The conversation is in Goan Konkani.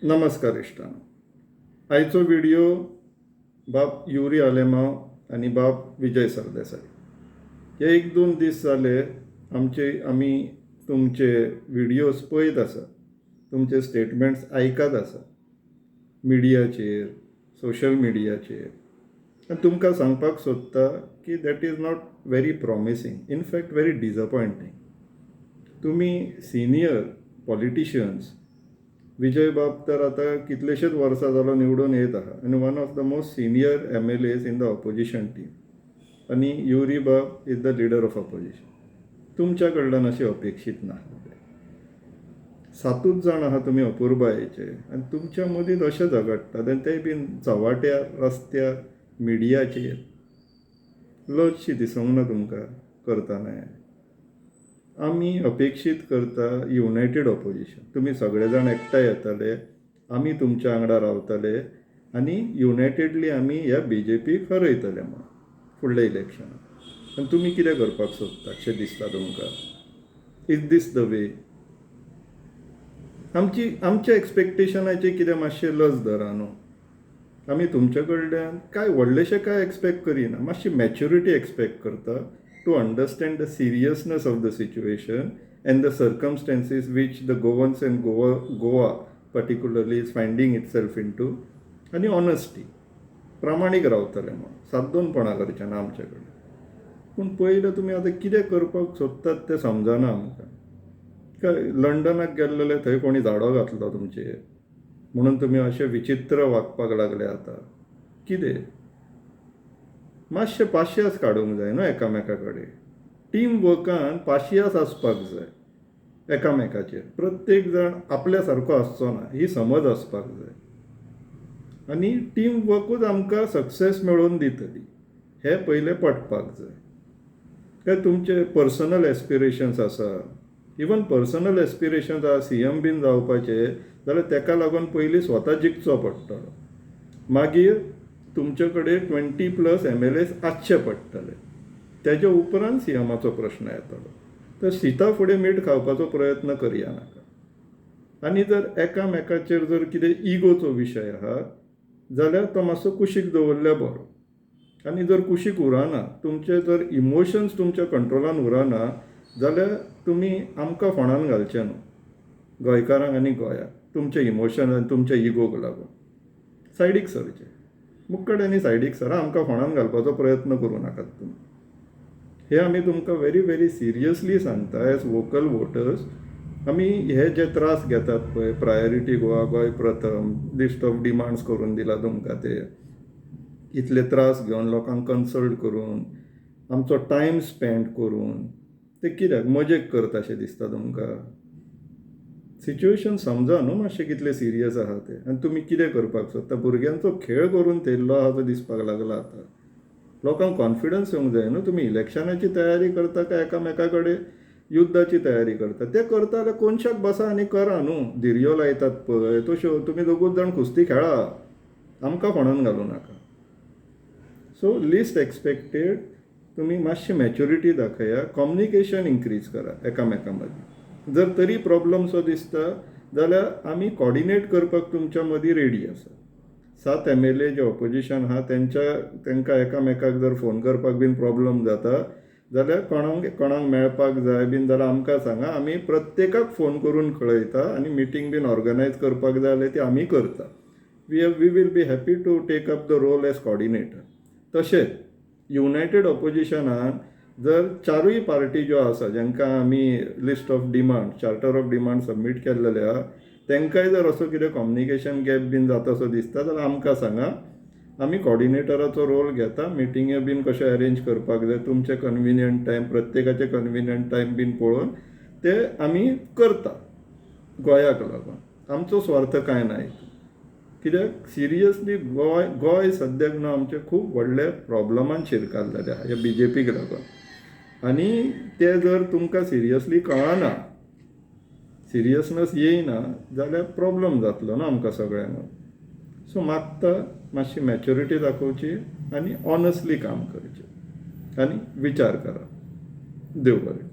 नमस्कार इश्टांनो. आयचो व्हिडिओ बाब युरी आलेमांव आनी बाब विजय सरदेसाय. हे एक दोन दीस जाले आमचे आमी तुमचे व्हिडियोज पळयत आसा, तुमचे स्टेटमेंट्स आयकत आसा मिडियाचेर, सोशल मिडियाचेर, आनी तुमकां सांगपाक सोदता की that is not very promising, in fact very disappointing. तुमी सिनियर पॉलिटिशियन्स, विजय बाब तर आतां कितलेशेच वर्सां जालो निवडून येत आहा आनी one of the most senior MLAs in the opposition team, आनी युरी बाब is the leader of opposition. तुमच्या कडल्यान अशें अपेक्षीत ना. सातूच जाण आहा तुमी अपुरबायेचे आनी तुमच्या मदींच अशें झगडटात, आनी तेय बीन चव्हाट्यार, रस्त्यार, मिडियाचेर. लजशी दिसूंक ना तुमकां करतना हें? आमी अपेक्षीत करता युनायटेड ऑपोजिशन. तुमी सगळे जाण एकठांय येतले, आमी तुमच्या वांगडा रावतले आनी युनायटेडली आमी ह्या बीजेपीक हरयतले म्हणून फुडल्या इलेक्शनाक. आनी तुमी कितें करपाक सोदता अशें दिसता तुमकां? Is this the way? आमची आमच्या एक्सपेक्टेशनाचें कितें मातशें लज धरा न्हू. आमी तुमच्या कडल्यान कांय व्हडलेशें कांय एक्सपेक्ट करिना, मातशी मॅच्युरिटी एक्सपेक्ट करता to understand the seriousness of the situation and the circumstances which the Goans and Goa particularly is finding itself into, आनी ऑनेस्टी, प्रामाणीक रावतले म्हणून सादोनपणां करचें ना आमचे कडेन. पूण पयलें तुमी आतां कितें करपाक सोदतात तें समजना आमकां. काय लंडनाक गेल्लेले थंय कोणी झाडो घातलो तुमचेर म्हणून तुमी अशें विचित्र वागपाक लागले आतां? कितें मातशें पाशियेंस काडूंक जाय न्हू एकामेका कडेन. टीम वर्कान पाशियेंस आसपाक जाय एकामेकाचेर. प्रत्येक जाण आपल्या सारको आसचो ना ही समज आसपाक जाय, आनी टीम वर्कूच आमकां सक्सेस मेळोवन दितली हें पयलें पटपाक जाय. काय तुमचे पर्सनल एस्पिरेशन्स आसा? इवन पर्सनल एस्पिरेशन्स आसा सीएम बीन जावपाचे जाल्यार तेका लागून पयलीं स्वता जिखचो पडटलो, मागीर तुमचे कडेन 20+ एमएलएस आसचे पडटले, तेज्या उपरांत सीएमाचो प्रश्न येतलो. तर शिता फुडें मीठ खावपाचो प्रयत्न करया नाका. आनी जर एकामेकाचेर जर कितें इगोचो विशय आहा जाल्यार तो मातसो कुशीक दवरल्यार बरो. आनी जर कुशीक उरना, तुमचे जर इमोशन्स तुमच्या कंट्रोलान उरना जाल्यार तुमी आमकां फोंडान घालचे न्हू, गोंयकारांक आनी गोंयाक. तुमचे इमोशन आनी तुमच्या इगोक लागून सायडीक सरचें, मुक्कड आनी सायडीक सरा, आमकां फोंडान घालपाचो प्रयत्न करूं नाकात तुमी. हे आमी तुमकां व्हेरी व्हेरी सिरियसली सांगता. एज वोकल वोटर्स आमी हे जे त्रास घेतात पळय, प्रायोरिटी गोवा, गोंय प्रथम, लिस्ट ऑफ डिमांड्स करून दिला तुमकां, ते इतले त्रास घेवन, लोकांक कन्सल्ट करून, आमचो टायम स्पेंड करून, ते कित्याक मजेक करता अशें दिसता तुमकां? सिच्युएशन समजा न्हू मातशें कितलें सिरियस आहा तें, आनी तुमी कितें करपाक सोदता. भुरग्यांचो खेळ करून थेयल्लो आहा तो दिसपाक लागला आतां. लोकांक कॉन्फिडन्स येवंक जाय न्हू. तुमी इलेक्शनाची तयारी करता काय एकामेका कडेन युद्धाची तयारी करता? ते करता जाल्यार कोनशाक बसा आनी करा न्हू. धिरयो लायतात पळय तश्यो तुमी दोगूच जाण कुस्ती खेळा, आमकां फोंडान घालूं नाका. सो लिस्ट एक्सपेक्टेड, तुमी मातशी मॅच्युरिटी दाखया, कम्युनिकेशन इन्क्रीज करा एकामेकां मदीं. जर तरी प्रॉब्लम सो दिसता जाल्यार आमी कॉर्डिनेट करपाक तुमच्या मदीं रेडी आसा. सात एमएलए जे ऑपोजिशन आहा तेंच्या तांकां एकामेकाक जर फोन करपाक बीन प्रॉब्लम जाता जाल्यार, कोणाक कोणाक मेळपाक जाय बीन जाल्यार आमकां सांगा. आमी प्रत्येकाक फोन करून कळयता आनी मिटींग बीन ऑर्गनायज करपाक जाय जाल्यार ती आमी करता. We will be happy to take up the role as coordinator. तशेंच युनायटेड ऑपोजिशनान जर चारूय पार्टी ज्यो आसा, जांकां आमी list of demand, charter of demand submit केल्लेले आहा, तांकांय जर असो कितें कम्युनिकेशन गॅप बीन जाता असो दिसता जाल्यार आमकां सांगा. आमी कॉर्डिनेटराचो रोल घेता. मिटिंग्यो बीन कश्यो अरेंज करपाक जाय, तुमचे कन्विनियंट टायम, प्रत्येकाचे कन्विनियंट टायम बीन पळोवन ते आमी करता. गोंयाक लागून आमचो स्वार्थ कांय ना हितून, कित्याक सिरियसली गोंय गोंय सद्याक न्हू आमचें खूब व्हडले प्रॉब्लमान शिरकारलेलें आहा ह्या बीजेपीक लागून. आनी तें जर तुमकां सिरियसली कळना, सिरियसनस येयना जाल्यार प्रॉब्लम जातलो न्हू आमकां सगळ्यांक. सो मागता, मातशी मॅच्युरिटी दाखोवची आनी ऑनस्टली काम करचें आनी विचार करा. देव बरें.